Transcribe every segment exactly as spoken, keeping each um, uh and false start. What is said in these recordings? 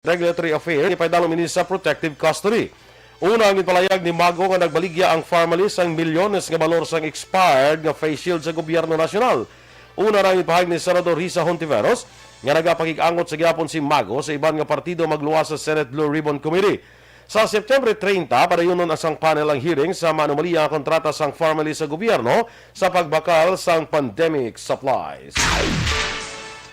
Regulatory Affairs, ipaidalom ini sa protective custody. Una, ang ginpalayag ni Mago nga nagbaligya ang family sang milyones nga balor sang expired nga face shield sa gobyerno nasyonal. Una, ang ipahayag ni Senador Risa Hontiveros nga nagapakig-angot sa gihapon si Mago sa iban nga partido magluwas sa Senate Blue Ribbon Committee. Sa September treinta, padayunon sang panel ang hearing sa maanomaliya nga kontrata sang family sa gobyerno sa pagbakal sang pandemic supplies.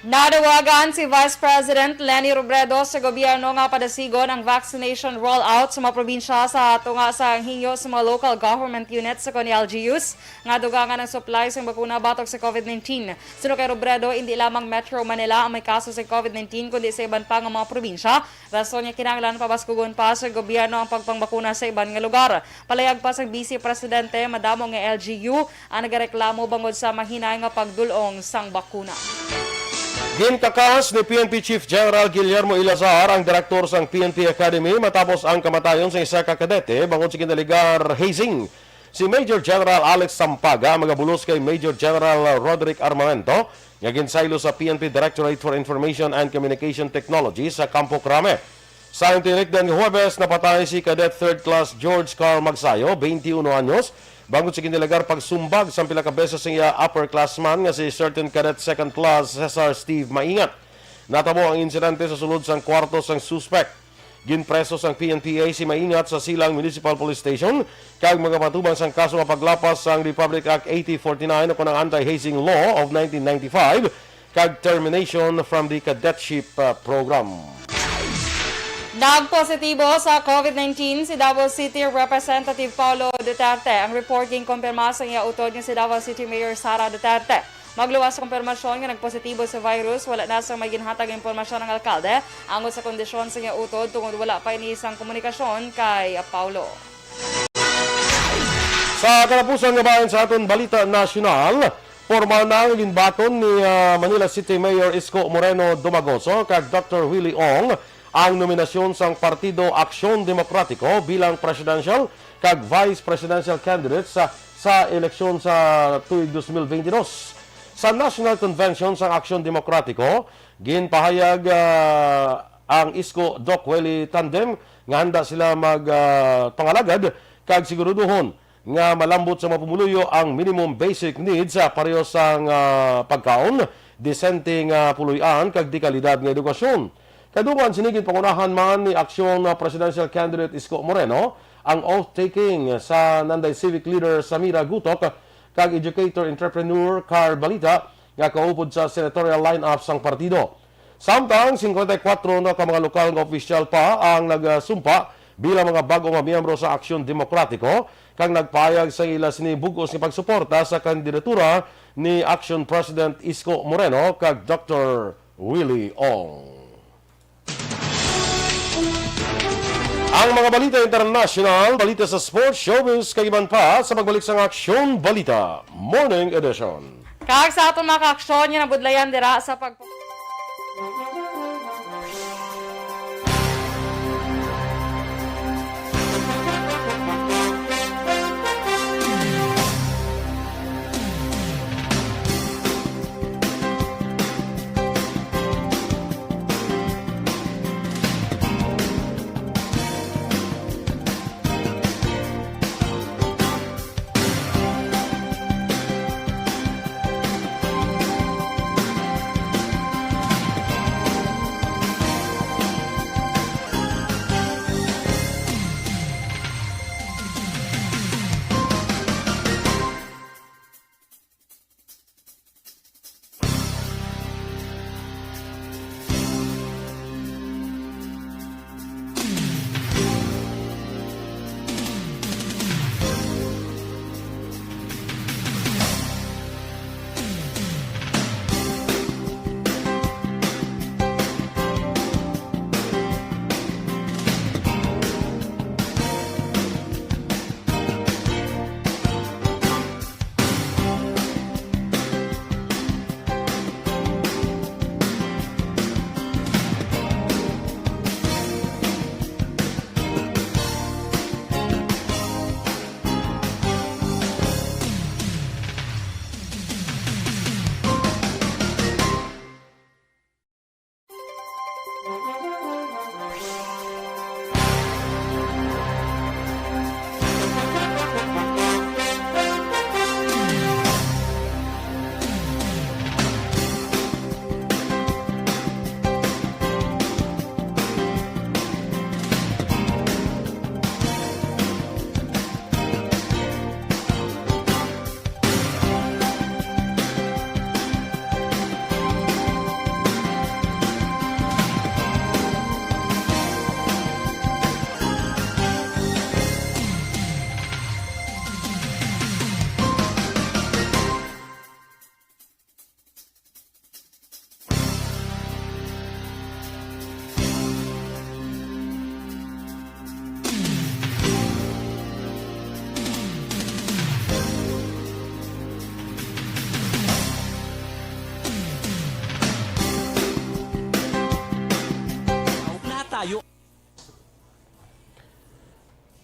Nadawagan si Vice President Leni Robredo sa gobyerno nga padasigon ang vaccination rollout sa mga probinsya sa tunga sa hingyo sa mga local government units sa L G Us nga dugangan ang supply sang bakuna batok sa COVID nineteen. Suno kay Robredo, indi lamang Metro Manila ang may kaso sa COVID nineteen, kundi sa iban pa nga mga probinsya. Rason nga kinahanglan pabaskugon pa sa gobyerno ang pagpangbakuna sa iban nga lugar. Palayag pa sang Vice Presidente, madamo nga L G U ang nagareklamo bangod sa mahinay nga pagdul-ong sang bakuna. Gintakas ni P N P Chief General Guillermo Ilazar ang direktor sang P N P Academy matapos ang kamatayon sa isa ka kadete bangod sa ginaligar hazing. Si Major General Alex Sampaga magabulos kay Major General Roderick Armamento nga ginsaylo sa P N P Directorate for Information and Communication Technology sa Campo Crame. Sa tinik-an nga Huwebes, napatay si Cadet Third Class George Carl Magsayo, twenty-one anyos, bangod sa ginaligar pagsumbag sang pila ka beses sa iya upperclassman nga si Certain Cadet Second Class Cesar Steve Maingat. Natabo ang insidente sa sulod sang kwarto sang suspek. Ginpreso sang P N P A si Maingat sa Silang Municipal Police Station kag magapatubang sang kaso nga paglapas sang Republic Act eighty forty-nine o kon ang Anti-Hazing Law of nineteen ninety-five kag termination from the cadetship, uh, program. Nagpositibo sa COVID nineteen si Davao City Representative Paolo Duterte. Ang report ginkumpirma sa iya utod nga si Davao City Mayor Sara Duterte. Magluwas sa kumpirmasyon nga nagpositibo sa virus, wala na sang may ginhatag nga impormasyon ang alkalde angot sa kondisyon sa iya utod tungod wala pa ini sang komunikasyon kay Paolo. Sa katapusan nga bahin sa aton balita nasyonal, pormal na nga ginbaton ni, ah, Manila City Mayor Isko Moreno Domagoso kag Doctor Willie Ong ang nominasyon sang Partido Aksyon Demokratiko bilang presidential kag vice presidential candidates sa, sa eleksyon sa tuig dos mil bente dos. Sa National Convention sang Aksyon Demokratiko, ginpahayag, ah, ang Isko Doc Willie tandem nga handa sila mag, ah, pangalagad kag siguraduhon nga malambot sa mga pumuluyo ang minimum basic needs, ah, pareho sang, ah, pagkaon, disente nga puloy-an kag de-kalidad nga edukasyon. Kadungan sini, ginpangunahan man ni Aksyon, ah, Presidential Candidate Isko Moreno ang oath-taking sa Nanday Civic Leader Samira Gutok kag educator entrepreneur Carl Balita nga kaupod sa senatorial lineup sang partido. Samtang singkwenta y kuwatro na ka mga lokal nga opisyal pa ang nagasumpa bilang mga bag-o nga miyembro sa Aksyon Demokratiko kag nagpahayag sa ila sini bug-os nga pagsuporta sa kandidatura ni Aksyon President Isko Moreno kag Doctor Willie Ong. Ang mga balita international, balita sa sports, showbiz, kag iban pa sa pagbalik sang Aksyon Balita Morning Edition. Kag sa aton mga kaaksyon nga nabudlayan dira sa pag-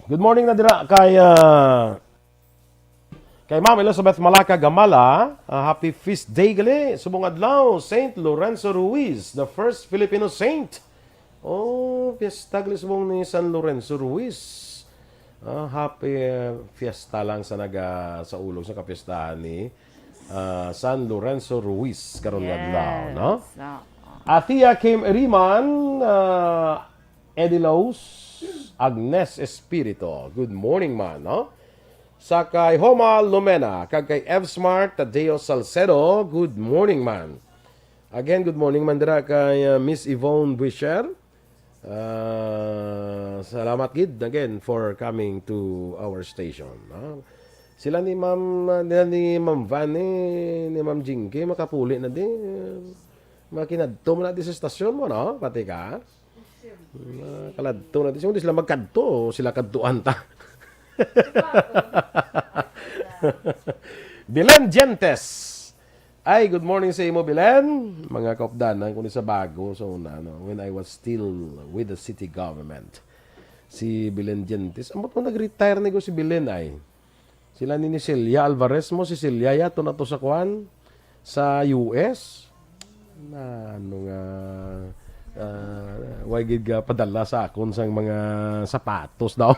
Good morning na dira kay, ah, kay Ma'am Elizabeth Malaka Gamala. Ah, happy feast day gali. Subong adlaw, Saint Lorenzo Ruiz, the first Filipino saint. Oh, fiesta gali subong ni San Lorenzo Ruiz. Ah, happy, ah, fiesta lang sa naga-, sa ulog sa kapiestahan ni, ah, San Lorenzo Ruiz karon nga adlaw, no? Yes, oo. Athea Kim Eriman, ah, Edilos Agnes Espirito. Good morning, man, no? Sa kay Homa Lumena, kag kay Ev Smart Tadeo Salcedo, good morning, man. Again, good morning, man, dira kay, uh, Miss Yvonne Buisher. Uh, salamat gid again for coming to our station, no? Sila ni Ma'am, nila ni Ma'am Van, eh, ni Ma'am Jinky, makapuli na di. Makinadto mo na di sa stasyon mo, no? Pati ka? Ah, kaladto na. Di sila magkadto, sila kadtuan ta. Belen Gentes. Ay, good morning sa imo, Belen. Mga kaupdanan ko ni sa bago, so na, no, when I was still with the city government. Si Belen Gentes, ambot mo nag-retire na ko si Belen ay. Sila ni, ni Celia Alvarez mo, si Celia ya, to na to sa kuan, sa U S. Na, ano nga, ah, way gid ka padala sa akon sang mga sapatos daw.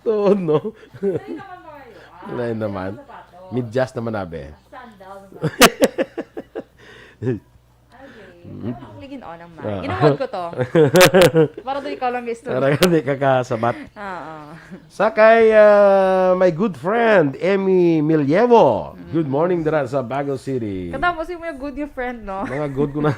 Tuod, no? Lain naman. Medyas naman, abe. Sandals. Okay. Ano ang ligin-on ang man? Ah. Ginuhod ko to. Para doon ikaw lang istorya. Para di ka kasabat. Oo. Sa kay, ah, my good friend, Emmy Milievo. Good morning dira sa Bago City. Kadamo si mga good nga friend, no? Mga good ko na.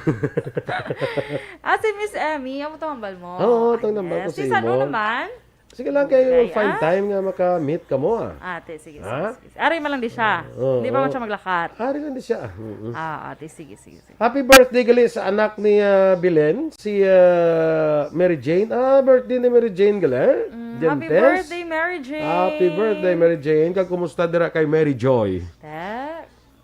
Ah, si Miss Emmy, amo to hambal mo. Oo, tong nambal ko Yes. sa Si Sano imo. naman? Sige lang, kay Ay, find ah. time nga maka-meet ka mo, ah. Ah, te, sige, Ha? sige, sige. Ari man lang di siya. Oo, Hindi pa man oo. siya maglakar. Ari lang di siya. Mm-mm. Ah, ate, sige, sige, sige. Happy birthday gali sa anak ni, ah, Belen, si, ah, Mary Jane. Ah, birthday ni Mary Jane gali? Mm, happy Gentes? birthday, Mary Jane. Happy birthday, Mary Jane. Kag kumusta dira kay Mary Joy? Te,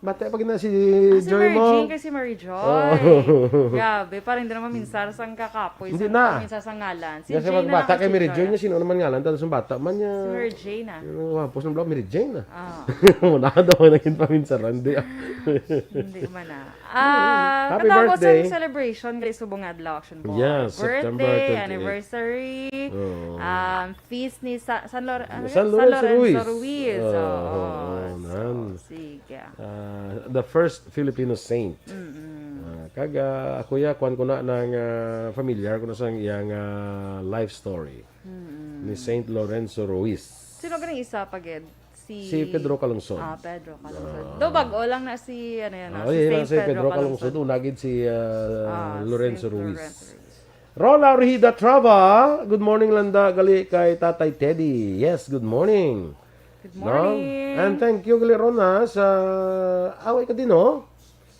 Bata pa gina si Ah, si Joy Mary mo. Jane kay si Mary Joy. Oo. Grabe, parang hindi naman minsar sang kakapoy, Hindi sang na. minsar sang ngalan. Si Kaya Jane na magbata lang kay si Mary Joy. Joy niya, sino naman ngalan? Tapos ang bata man niya. Si Mary Jane, ah. Yung gwapo sa Mary Jane, ah. Ah. Wala daw ang naging paminsaran, di, ah. Hindi man, ah. Ah, Happy katapos birthday. ang celebration, kay subong nga adlaw, Action Boy. Yes, September Birthday, twenty-eight. anniversary, Oo. um, feast ni Sa-, San Lor-, ano San yun? San Lorenzo Lorenzo Ruiz. Ruiz. Oo, Oo, oo, oo, so, nan. sige. Ah, the first Filipino saint. Mm-mm. Ah, kag, ah, ako ya, kuwan ko na nang, ah, familiar ko na sa iyang, ah, life story Mm-mm. ni Saint Lorenzo Ruiz. Sino ganing isa pa gid? Si Si Pedro Calungsod. Ah, Pedro Calungsod. Ah. Do, bag-o lang na si, ano yan, Ah, ah, si oy, Saint si Pedro Pedro Calungsod. Calungsod. Una gid si, ah, Ah, Lorenzo Saint Ruiz. Lorenzo Ruiz. Rona Orhida Trava, good morning, landa, gali kay Tatay Teddy. Yes, good morning. Good No? morning. And thank you, gali, Rona, sa away ka din, oh.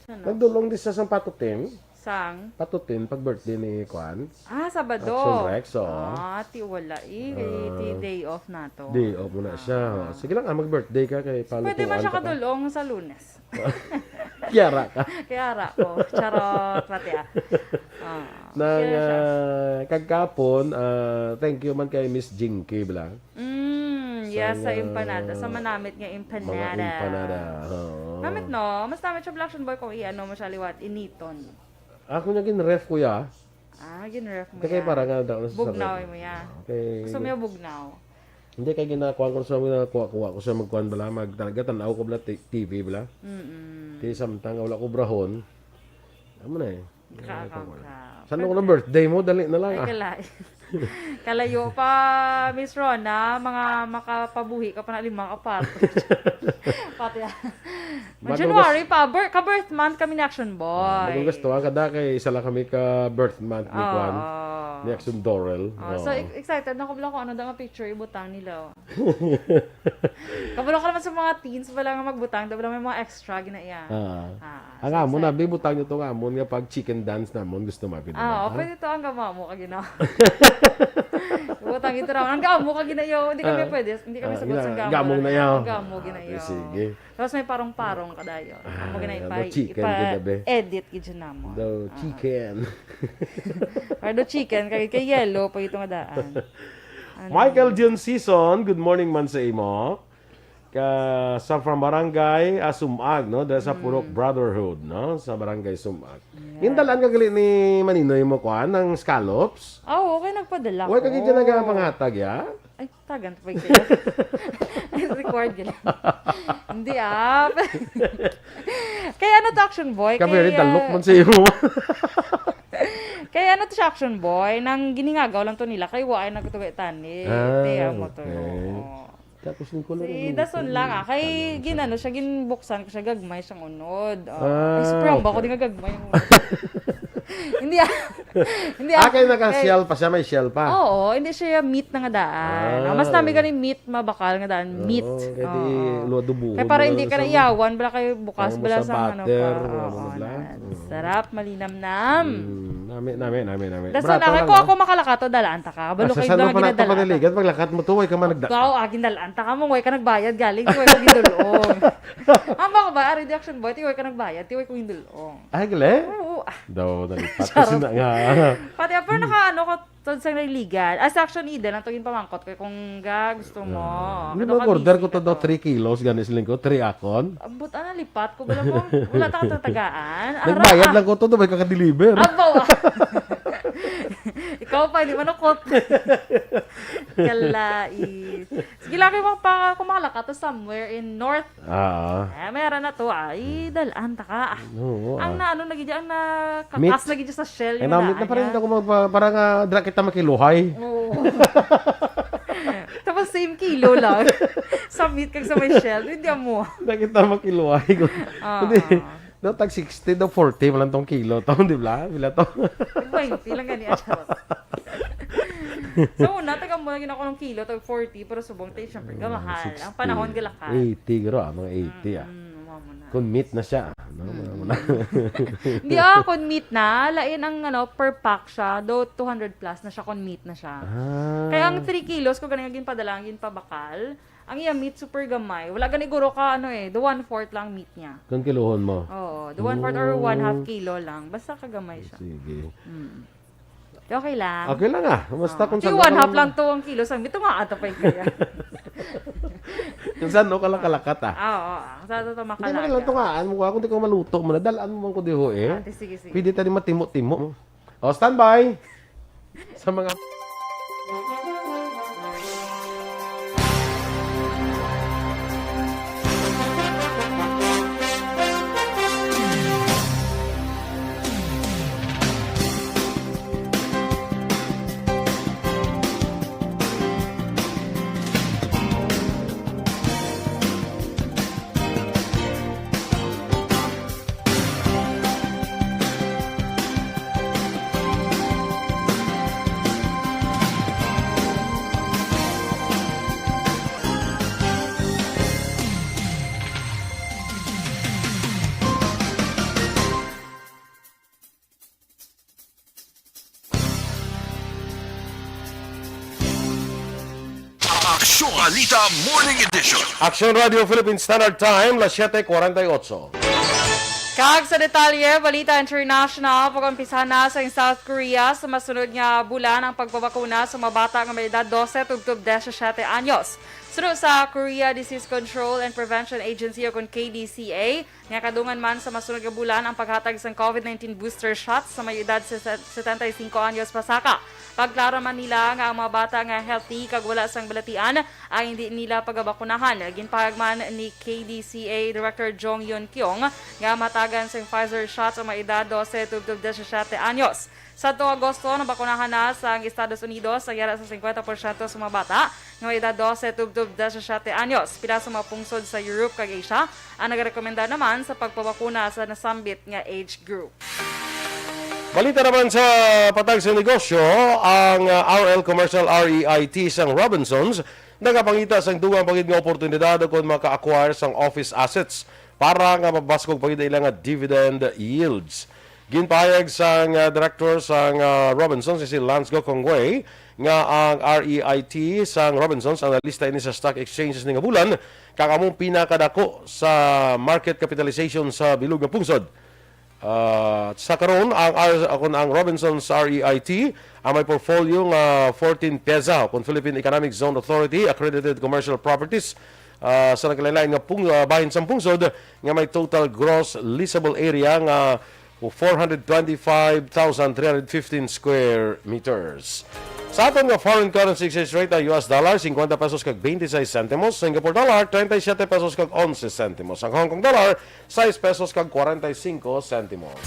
Ano? Nagdulong di sa sang patutin. Sang? Patutin, pag birthday ni Kwan. Ah, Sabado. Action Rex, oh. Ah, ti wala eh. Kay ti Ah. day off na to. Day off mo na siya, Ah. oh. Sige lang, ah, mag-birthday ka kay Pwede man palutuan siya ka pa. kadulong sa Lunes. Kiyara ka. Kiyara ko. Charot, pati ah. Ah, Nang, kaya siya. ah, kagkapon, ah, thank you man kay Miss Jinky, bala. Mm, yes, Sa, sa empanada. Sa ah, manamit nga mga empanada. empanada, oo. Namit, no? Mas namit siya, Black Action Boy, kung i-ano mo siya liwat, initon. Ako niya gin-ref, kuya. Ah, gin-ref mo Kaya yan. para nga daw sa Bugnaw sarili. mo yan. Okay. Gusto mo yung bugnaw? Hindi, kay ginakuha ko sa mga kuha-kuha ko sa magkuhan bala, mag-, talaga, tanaw ko bala, t-, T V bala. Mm-mm. Kaya samtang wala ko brahon, amo na eh. Nakakaw Ay, ka. Saan ko na Pwede. birthday mo? Dali na lang, Ay, ah. kalay. Kalayo pa, Miss Rona, mga makapabuhi ka pa na lima ka pa. Pati, ah. Bago January gas- pa, bir-, ka-birth month kami ni Action Boy. Ah, bago gastuhan ka da, kay isa lang kami ka-birth month ni Oo. Kwan, ni Action Dorel. Ah, so, Oo. ex-, excited na ko bala kung ano daw nga picture ibutang nila. Kabalo ka naman sa mga teens, wala nga magbutang, daw lang may mga extra, ginaiya. Ah. Ah, Ang so amon, excited. nabi, butang nyo to nga amon nga pag chicken dance namon, gusto mapin Ah, naman, ha? pwede to ang gama mo, kagina. Butang ito raw. Ang gamo ka ginayo. Hindi kami Ah. pwede. Hindi kami Ah, sa gamo ginayo. Ang gamo ginayo. Ah, sige. Tapos may parong-parong ka dayon. Amo Ah, ginayo ano, pa, chicken, ipa-edit gid namo. Daw Ah. chicken. Pardo chicken, kay, kay yellow pa ito nga daan. Ano? Michael Dion Season, good morning man sa imo. Ka, sa from Barangay, ah, Sumag, no? Dahil sa Purok Mm. Brotherhood, no? Sa Barangay Sumag. Yeah. Gindalaan ka gali ni Maninoy mo, kuan, ng scallops? Ah, oo, kay nagpadala Why ka ko. gid ka nagapanghatag, ya? Ay, tagan to pa yung kaya. Ay, record ka lang. Hindi, ah. Kaya ano to, Action Boy? Kami Kay, rin, talok ah, man sa imo. Kay ano to siya, Action Boy? Nang ginhingagaw lang to nila, kay wa ay nagtuwi tani. Ah, Te, amo to. okay. Oo. Tapos ni Kulo Si rin, Dason ano, lang, ah. Kay ano, ginano siya, ginbuksan ko siya, gagmay siyang unod. Oh. Ah, Ay, sobrang ba ko okay. di nga gagmay yung unod? Hindi, ah. Hindi, Ah, ah. kay naka-shell Kay pa siya, may shell pa. Oo, hindi siya meat na nga daan. Ah, Ah, mas nami oo. gani meat, mabakal nga daan, Oo, meat. kay di Oo. lo adobo Kay mo para lang hindi ka sa na iyawan, bala kay bukas, Ang bala sa sa ano butter, pa. ano Oo, bala. na. Oo. Sarap, malinamnam. Mm, nami, nami, nami, nami. Dason Barato na, lang, kung ah. ako makalakat to, dalaan ta ka. Balo Asa kayo saan lang mo pa na to ginadala. maniligan? Paglakat mo to, way ka man nagda- Ikaw, ah, gindalaan ta ka mo, way ka nagbayad, galing, way ka gidulong. Ang mga ba, ari di Action Boy, ti way ka nagbayad, ti way ko gidulong. Ay, gali? Oo, ah. Daw, nalipat ko Charot. sina nga. Pati, ah, pero naka, ano ko, tod sa naligan. Ah, sa Action Eden, ang tugin pamangkot ko, kung ga, gusto mo. Ah. Hindi Ano ba, ka order ko busy to ka daw to? three kilos, gani siling ko, three akon. Ambot, ah, nalipat ko, wala mo, wala ta katagaan. Nagbayad Ara, lang ko to, daw may kakadeliver. Abaw, ah. Ikaw pa, hindi manukot. Kalais. Sige lang kayo, pa, kung makalakat to somewhere in North. Ah. Ah, meron na to, ay, dalaan ta ka. Ah. Oo, Ang ah. na, ano, nagidya, ang nakakas Meat. nagidya sa shell Ay, yung namit na naan pa rin niya. ako magpa-, para nga dra kita makiluhay. Oo. Tapos same kilo lang. Sa meat kag sa may shell. Hindi mo. Dra kita makiluhay. Ah, Hindi. ah. No, tag sixty, daw forty, man lang tong kilo. Tong, di ba? Pila to? Twenty lang gani, ah, charot. So, una, taga mo lagi na ako ng kilo, tag forty, pero subong tayo, syempre, Ah, gamahal. Ang sixty. panahon, galakat. Eighty, garo, ah, mga eighty, ah. Mm, mamo na. Kung meat na siya, no? Mm. Mamo na. Hindi, ah, kung meat na, lain ang, ano, per pack siya, though two hundred plus na siya, kung meat na siya. Ah. Kaya ang three kilos ko, ganing ginpadala, ang ginpabakal, ang iya meat super gamay. Wala gani guro ka, ano eh, the one-fourth lang meat niya. Kung kiluhon mo. Oo, the one-fourth or Oh. one-half kilo lang. Basta kagamay siya. Sige. Mm. Okay lang. Okay lang, ah. Basta Oo. kung Di saan ka one-half lang. lang to ang kilo. Sa meat, tunga ata pa yung kaya. Kung saan, no, kalakalakat, ah. Ah, oo, ah. Sa ito, Hindi mo makalaga. lang tungaan mo, kung di ko maluto mo, nadalaan mo man ko diho, eh. Ah, di, sige, sige. Pwede tayo matimo-timo. O, standby. Sa mga Aksyon Balita Morning Edition. Aksyon Radio Philippine Standard Time, las siete cuarenta y ocho. Kag sa detalye, balita international, pag-umpisa na sa South Korea sa masunod nga bulan ang pagpabakuna sa mga bata nga may edad dose tubtob disisiete anyos. Suno sa Korea Disease Control and Prevention Agency o kon K D C A, nga kadungan man sa masunod nga bulan ang paghatag sang COVID nineteen booster shots sa may edad sa setenta y cinco anyos pasaka. Pagklaro man nila nga ang mga bata nga healthy kag wala sang balatian ang hindi nila pagabakunahan. Ginpahayag man ni K D C A Director Jong Yun Kyung nga matagan sang Pfizer shots ang mga edad dose tubtob disisiete anyos. Sadto Agosto, nabakunahan na sa ang Estados Unidos ang yara sa singkwenta porsyento sa mga bata nga may edad dose tubtob disisiete anyos. Pila sa mga pungsod sa Europe kag Asia ang nagarekomenda naman sa pagpabakuna sa nasambit nga age group. Balita naman sa patag sa negosyo, ang, ah, R L Commercial R E I T sang Robinsons nagapangita sang dugang pa gid nga oportunidad kon maka-acquire sang office assets para nga mabaskog pa gid ang ilang nga dividend yields. Ginpahayag sang, ah, direktor sang, ah, Robinsons, si Lance Gokongwei, nga ang R E I T sang Robinsons ang nalista ini sa stock exchanges ni nga bulan, kag amo pinakadako sa market capitalization sa bilog nga pungsod. Ah, sa karon, ang R-, kun ang Robinsons R E I T ang may portfolio nga fourteen PEZA, kun Philippine Economic Zone Authority accredited commercial properties, ah, sa nagkalain-lain nga pung-, ah, bahin sang pungsod, nga may total gross leasable area nga four hundred twenty-five thousand three hundred fifteen square meters. Sa aton nga foreign currency exchange rate, ang U S dollar, fifty pesos kag twenty-six sentimos, Singapore dollar, thirty-seven pesos kag eleven sentimos, ang Hong Kong dollar, sais pesos kag kwarenta y singko sentimos.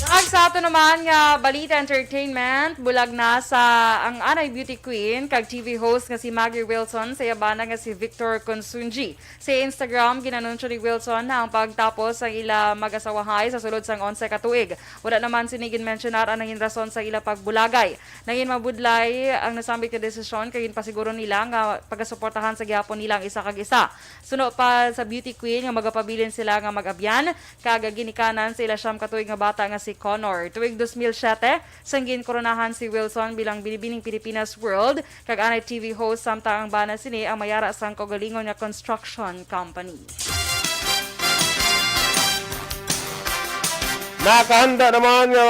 Ag sa ato naman nga balita entertainment, bulag na sa ang anay beauty queen kag T V host nga si Maggie Wilson sa iya bana nga si Victor Consunji. Sa Instagram, ginanunsyo ni Wilson na ang pagtapos sang ila mag-asawahay sa sulod sang onse ka tuig. Wala naman sini ginmensyonar ang nangin rason sa ila pagbulagay. Nangin mabudlay ang nasambit nga desisyon kay ginpasiguro nila nga pagasuportahan sa gihapon nila ang isa kag isa. Suno pa sa beauty queen nga magapabilin sila nga mag-abyan kag ginikanan sa ila siyam ka tuig nga bata nga si Connor. Tuig dos mil siyete, sang ginkoronahan si Wilson bilang Binibining Pilipinas World kag anay T V host, samtang ang bana sini ang may-ara sang kaugalingon nga construction company. Nakahanda naman nga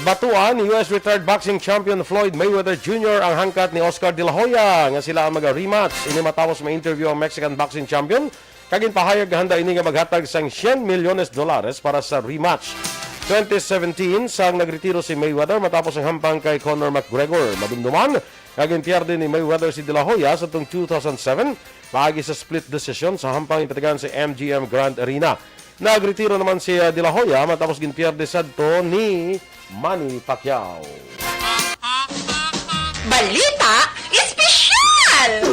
batuan ni U S retired boxing champion Floyd Mayweather Junior ang hangkat ni Oscar De La Hoya nga sila ang maga-rematch. Ini matapos ma-interview ang Mexican boxing champion kag ginpahayag nga handa ini nga maghatag sang cien milyones dolares para sa rematch. Twenty seventeen, sang nagretiro si Mayweather matapos ang hampang kay Conor McGregor. Madumduman nga ginpierde ni Mayweather si De La Hoya sa tong two thousand seven paagi sa split decision sa hampang ipatagan sa M G M Grand Arena. Nagretiro naman si, uh, De La Hoya matapos ginpierde sadto ni Manny Pacquiao. Balita Espesyal!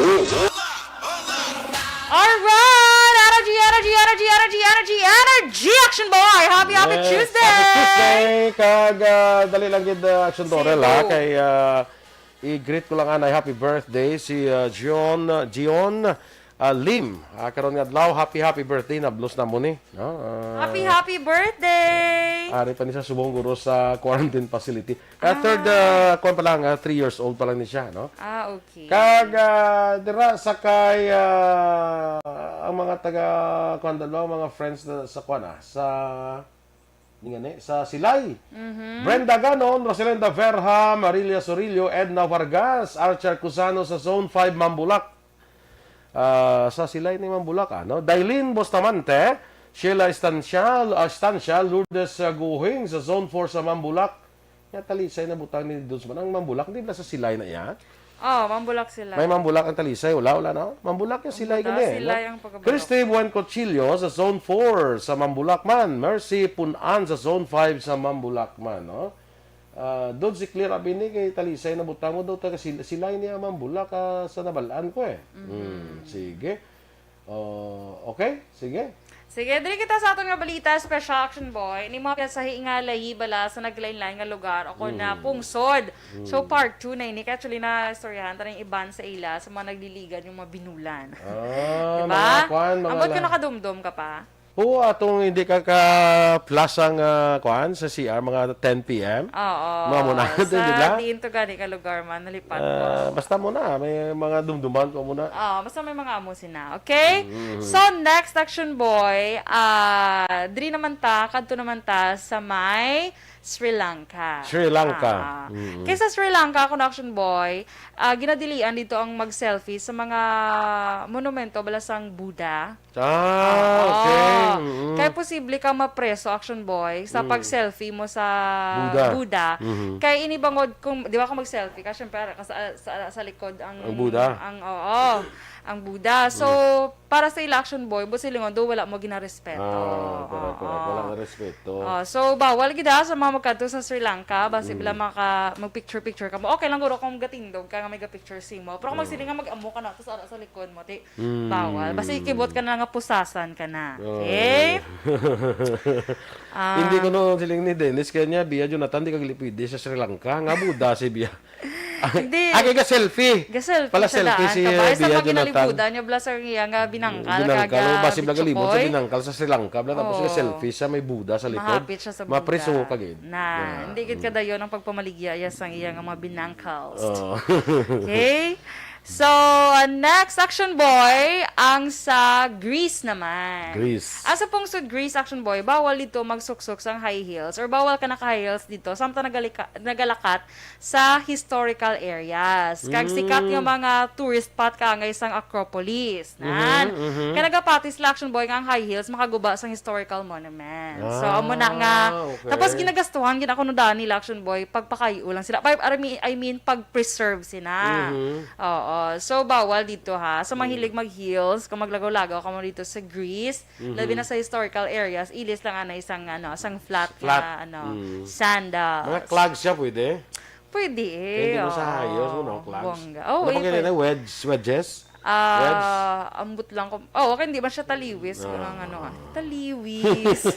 Alright! Energy, energy, energy, energy, energy, energy, Action Boy! Happy, happy Yes, Tuesday! Happy Tuesday! Kag, ah, dali lang gid, ah, Action Dorel, ha? Kay, ah, i-greet ko lang anay happy birthday si, ah, John, Gion, ah, Lim. Ah, karon nga adlaw, happy, happy birthday. Nablos na mo ni, no? Ah, Happy, happy birthday! Ari pa ni sa subong guro sa quarantine facility. Ah, third, ah, kuwan pa lang, ah, three years old pa lang ni siya, no? Ah, okay. Kag, ah, dira sa kay, ah, ang mga taga, kuwan, dalawa, mga friends na sa, kuwan, ah, sa, di nga ni, sa Silay. Mhm. Brenda Ganon, Rosalinda Verha, Marilia Sorillo, Edna Vargas, Archer Cusano sa Zone five, Mambulak. Ah, sa Silay ni Mambulak, ano? Dailin Bustamante, Sheila Estancial, ah, Estancial, Lourdes, ah, Guhing sa Zone four sa Mambulak. Nga Talisay na butang ni Dudes man. Ang Mambulak, di ba sa Silay na iya? Oh, Mambulak sila. May Mambulak ang Talisay, wala, wala, no? Mambulak yung Ang Silay buta, gani, no? Silay ang pagkabulak. Christy Buen Cochillo sa Zone four sa Mambulak man. Mercy Punan sa Zone five sa Mambulak man, no? Ah, Dod, si Claire Abini kay Talisay na butang mo daw, taga Sil-, Silay niya Mambulak, ah, sa nabalaan ko eh. Mhm. Hmm, sige. Oh, okay, sige. Sige, diri kita sa aton nga balita, Special Action Boy. Ni mga sahi nga lahi bala sa naglain-lain nga lugar o kon na Mm. pungsod. So, Mm. part two na ini. Kaya actually, na-istoryahan ta rin iban sa ila, sa mga nagliligan yung mga binulan. Ah, Diba? mga kwan, mga Ambot ko la- nakadumdum ka pa? Oo, atong hindi ka ka-flash ang, ah, kwan, sa C R, mga ten P M. Oo. Mga muna, Sa di ba? diin to gani ka lugar man, nalipat ko. Ah, basta mo na, may mga dumduman ko muna. Ah, basta may mga amo sina. Okay? Mm. So, next, Action Boy, ah, diri naman ta, kadto naman ta sa may Sri Lanka. Sri Lanka. Ah, ah. Mm. Kay sa Sri Lanka, ako na, Action Boy, ah, ginadilian dito ang mag-selfie sa mga monumento, bala sang Buddha. Ah, Oo. okay. Mm. Kaya posible ka mapreso, Action Boy, sa Mm. pag-selfie mo sa Buddha. Buddha. Mhm. Kaya ini bangod kung, di ba, kung mag-selfie ka, syempre, ara ka sa, sa, sa likod ang Ang Buddha? ang, oo, ang Buddha. So, Mm. para sa ila, Action Boy, busilingon do, wala mo ginarespeto. Ah, correct, correct. Oo. Wala na respeto. Oh, so, bawal gid, ha, sa mga magkadto sa Sri Lanka, basi Mm. bila maka-, mag-picture-picture ka mo. Okay lang guro kung gatindog ka nga may ga-picture si mo. Pero kung Mm. magsiling nga mag-amo ka na, tapos ara sa likod mo, ti, Mm. bawal. Basi ikibot ka na nga pusasan ka na. Oh. Okay? Ah. Hindi ko no siling ni Dennis, kaya niya, Bia Jonathan, di ka gali pwede sa Sri Lanka. Nga Buddha si Bia. Hindi. Agi ka selfie. Ga-selfie Pala siya selfie daan si ka ba? Sa Bia mga Jonathan. Ginalibutan niya, bala sa iya nga binangkal, Binangkal. kaga O, basi bala Beach galibot sa Boy. binangkal sa Sri Lanka. Bala, tapos Oo. ga-selfie siya, may Buddha sa likod. Mahapit siya sa Buddha. Mapriso ka gid. Na, hindi gid kadayon ang pagpamaligya iya sang iya nga mga binangkals. Oo. Okay? So, uh, next action boy, ang sa Greece naman. Greece. Ang sa pungsod Greece, action boy, bawal dito magsuksok sang high heels or bawal ka naka-high heels dito samtang nagalika- nagalakat sa historical areas. Kag sikat nga mga tourist spot kaangay sang Acropolis. Nan. Mhm, mhm. Kaya nagapati sila, action boy, nga ang high heels makaguba sang historical monument. So, Ah, amo na nga. Okay. Tapos ginagastuhan gid ako no daan nila, action boy, pagpakayo lang sila. Pa- I mean, I mean pag-preserve sila. Mhm. Oo. So, bawal dito ha. So, mahilig mag-heels, kung maglagaw-lagaw ka mo dito sa Greece, labi na sa historical areas, ilis lang ana isang, ano, isang flat, Flat. na, ano, Mm. sandals. Mga clogs siya, pwede? Pwede eh. Kaya hindi mo sa Oo. Hayos, ano, clogs? Bongga. Oh, Ano ba eh, kaya pwede. na wedge? Wedges? Ah, ambot lang ko. Oh, okay, hindi man siya taliwis. Walang ano, ah. Taliwis.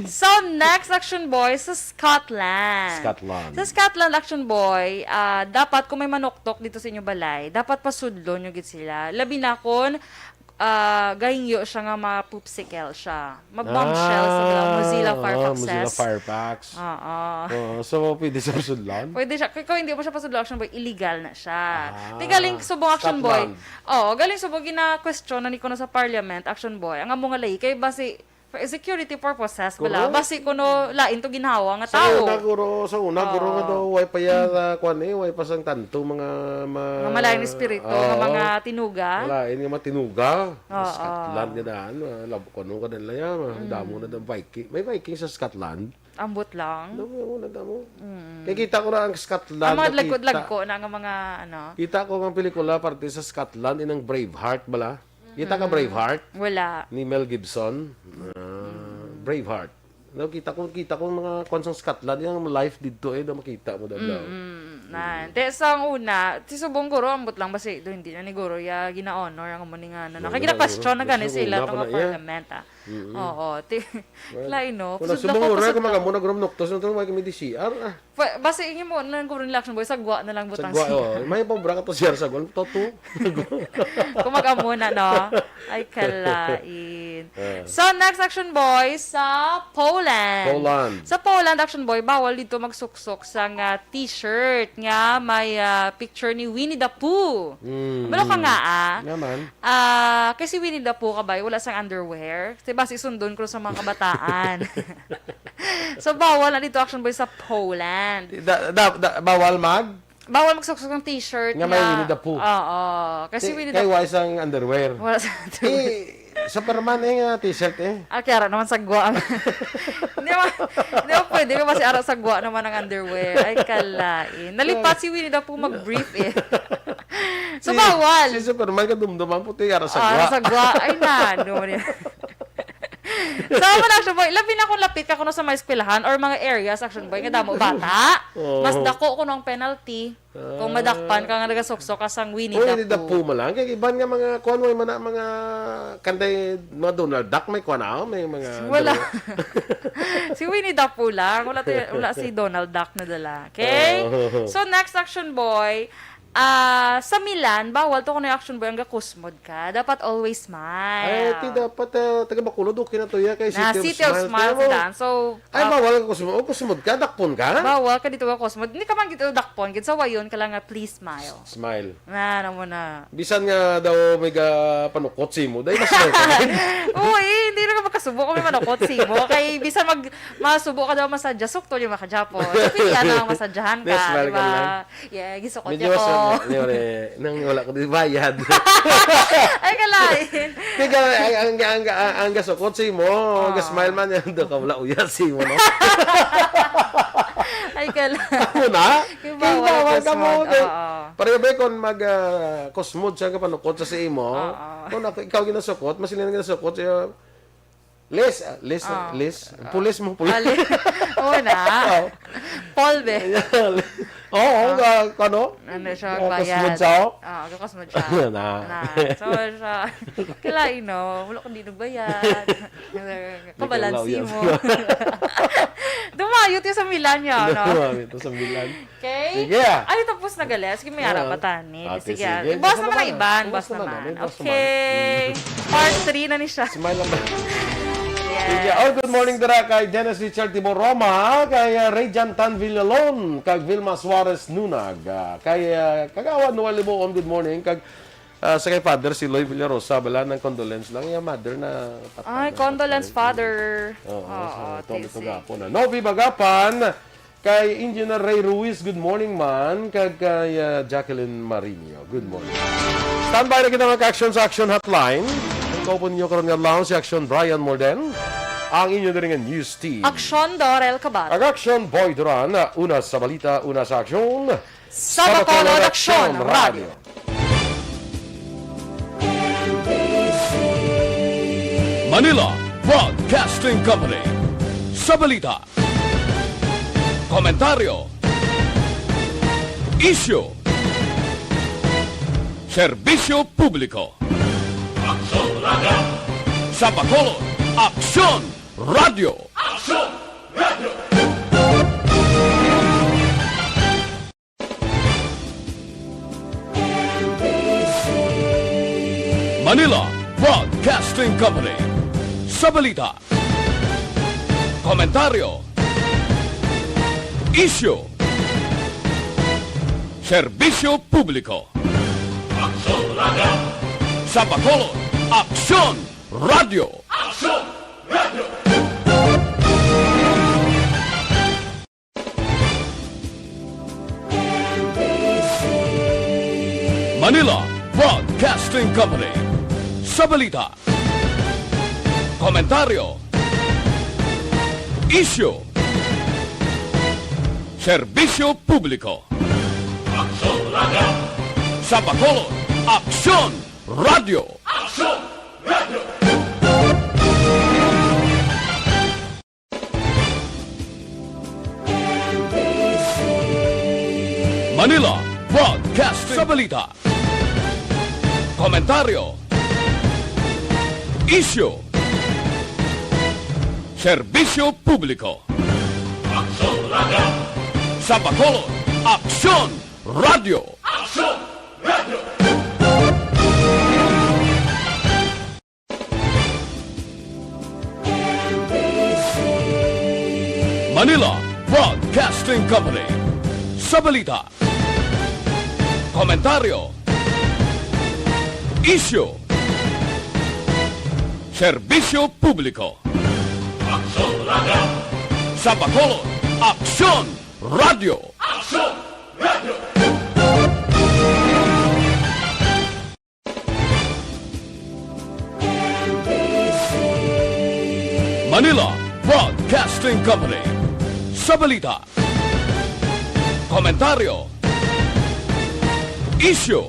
So, next action boy sa Scotland. Scotland. Sa Scotland, action boy, ah, dapat kung may manuktok dito sa inyong balay, dapat pasudlon nyo gid sila. Labi na kung ah, gahingyo siya nga ma-poopsicle siya. Ma-bombshell sa mga Ah, Mozilla oo, Firefox Mozilla test. Firefox. Oo. Oo, so, pwede sa pasudlan? Pwede siya. Kung hindi mo siya pasudlo, action boy, illegal na siya. Ah, Di galing subong, action boy. Scotland. Oo, galing subong gina-question na ni kuno sa parliament, action boy. Ang amo nga lagi kay basi for security purposes bala. Correct. Basi kuno lain to ginhawa nga Sa tao. una, guro, sa una, guro nga Oo. daw, way pa ya, ah, kwan eh, way pa sang tanto, mga, ma-, Mga malayong espiritu, Oo. nga mga tinuga. Malain nga mga tinuga. Oo. Scotland nga daan, ah, lab-, kuno ka nila yan, ah, damo na daw Viking. May Viking sa Scotland. Ambot lang. Damo, damo na damo. Kaya kita ko na ang Scotland, Ang mga nakita. lagko-lagko na nga mga, ano. Kita ko ang pelikula parte sa Scotland, inang Braveheart bala. Kita ka Braveheart? Wala. Ni Mel Gibson. Ah, Braveheart. Nakita ko, kita ko mga kwan sang Scotland, yung life dito eh, daw makita mo daw. Mm, nan. Te, sa una, si subong guro, ambot lang ba si, do, hindi na ni guro, ya, gina-honor ang amo ni nga, ano, Wala kaya gina-question na na, gani sa sila, una pa mga na, iya. parliament, ah. Oo, ti, lain, no? Wala, Pasudlo subong ko, guro, pasudlo kung mga ko. muna, guro, nuktos, nung tuwag may D C R, ah. Pwe-, basi, ingin mo, nang guro nila, action boy, sagwa na lang butang Sagwa, siya. Oh. May pabra ka to siya, sagwa. Toto. Kung mag-amo na, no? Ay, kalain. Ah. So, next action boy sa Poland. Poland. Sa Poland, action boy, bawal dito magsuksok sa nga t-shirt nga may ah, picture ni Winnie the Pooh. Mm. Balo ka nga, ah. Naman. Ah, kasi Winnie the Pooh ka ba, wala sang underwear. Diba, si sundon ko sa mga kabataan. So, bawal na dito, action boy, sa Poland. Da, da, da, bawal mag? Bawal magsuksok ng t-shirt Nga may Winnie the Pooh. Oo. Kasi Eh, Winnie kay the Pooh. Why sang underwear? Wala sa underwear. Eh, Superman eh nga t-shirt eh. Ah, kaya naman sagwa. Hindi ba, hindi ba pwede? May mas ara sagwa naman ang underwear. Ay, kalain. Nalipat si Winnie the Pooh mag-brief eh. So, Si- bawal. Si Superman kadumdum ang puti, ara Ah, sagwa. sagwa. Ay, na. Ano mo niya? So, man, action boy, labi na kung lapit ka kuno sa mga eskwelahan or mga areas, action boy, nga damo bata, Oo. mas dako kuno ang penalty kung madakpan ka nga nagasuksok ka sang Winnie Uy, the hindi the Pooh. Pooh man lang. Kaya iban nga mga, kuwan mo, yung mga, mga, kanday, mga Donald Duck, may kuwan na, may mga, Wala. ano. Si Winnie the Pooh lang. Wala, to, wala si Donald Duck na dala. Okay? Oo. So, next action boy, ah, sa Milan, bawal to kung action boy ang gakusmod ka. Dapat always smile. Ay, ti dapat, ah, taga Bacolod, okay na to, ya, kay Na City of City of Smiles, Smiles kaya mo. dan. So, Ay, ah, bawal ka kusmod. O, kusmod ka, dakpon ka? Bawal ka dito ka kusmod. Hindi ka man dito dakpon. Gid sa wayon ka lang nga, please smile. Smile. Na, ano mo na. Bisan nga daw may ga panukot si mo, dahil mas smile ka rin. Oo, eh, hindi na ka magkasubo kung may manukot si mo. Kay bisan mag, masubo ka daw masadya, sukto yung makadyapo. So, pilihan na ang masadyahan ka, Yes, smile di ka lang. ba? Yeah, gisukot Medyo niya ko. sa, yun eh, nang wala ko di bayad. Ay, kalain. Kaya ang, ang, ang, ang, ang gasukot si mo, Oo. Ga-smile man yan, doon ka wala uya si mo, no? Ay, kalain. Ako na? Yung Kaya bawal bawal ang ka mo, kusmod, kay, oo. pareho ba kung mag, ah, kusmod siya kapanukot sa si mo? Oo. Kung ako, ikaw ginasukot, mas sila ginasukot, siya, Liz, ah, Liz, ah, Ah. Liz. Pulis mo, pulis. Ah, Liz. Oo na. Oo. Paul, be. Oo, Ah. ka-, ano? Ano siya, Ah, bayad. Kasmudsaw? Ah, kasmudsaw. Na. Na. So, siya, kilain, no? Wala kang di nagbayad. Kabalansi Ikaw lang mo. yan. Dumayo tayo sa Milan niya, no? Dumayo tayo sa Milan. Okay? Sige, ah. Ay, tapos na, gali. Sige, may Ah. ara pa tani. Ate, Sige, ah. sige. Boss Basta naman, naman, iban. Boss Boss naman, naman. may boss naman. Okay. Mm. Part three na ni siya. Smile lang ba? Yes. Sige. Oh, good morning dira kay Dennis Richard Timoroma, kay, ah, Radiant Tan Villalon, kag Vilma Suarez Nunag, ah, kay, ah, Kagawa Noel Liboon, good morning, kag, ah, sa kay Father Siloy Villarosa, bala ng condolence lang, yung mother na patay Ay, na condolence, patay. Father. Oo, Oo, so, ito, ito tisi. gapon na. Novi Bagapan, kay Engineer Ray Ruiz, good morning man. Kag kay, ah, Jacqueline Marinio, good morning. Standby na kita, mga ka-action, sa Action Hotline. Ang kaupo ninyo karon nga adlaw, si Action Brian Morden. Ang inyo diri nga news team. Action Dorel Cabal. Ang Action Boy Duran, una sa balita, una sa aksyon. Sa Bacolod Action Radio. Manila Broadcasting Company. Sa balita, komentaryo, isyu, serbisyo publiko. Aksyon Radio. Sa Bacolod, Aksyon Radio. Aksyon Radio. Manila Broadcasting Company. Sa balita, komentaryo, isyu, serbisyo publiko. Aksyon Radio. Sa Bacolod, Aksyon Radio. Aksyon Radio. Manila Broadcasting Company. Sa balita, komentaryo, isyu, serbisyo publiko. Aksyon Radio. Sa Bacolod, Aksyon Radio. Aksyon Radio. Manila Broadcasting. Sa balita, komentaryo, isyu, serbisyo publiko. Aksyon Radio. Sa Bacolod, Aksyon Radio. Aksyon Radio. Manila Broadcasting Company. Sa balita, komentaryo, isyu, serbisyo publiko. Aksyon Radio. Sa Bacolod, Aksyon Radio. Aksyon Radio. Manila Broadcasting Company. Sa balita, komentaryo, isyu,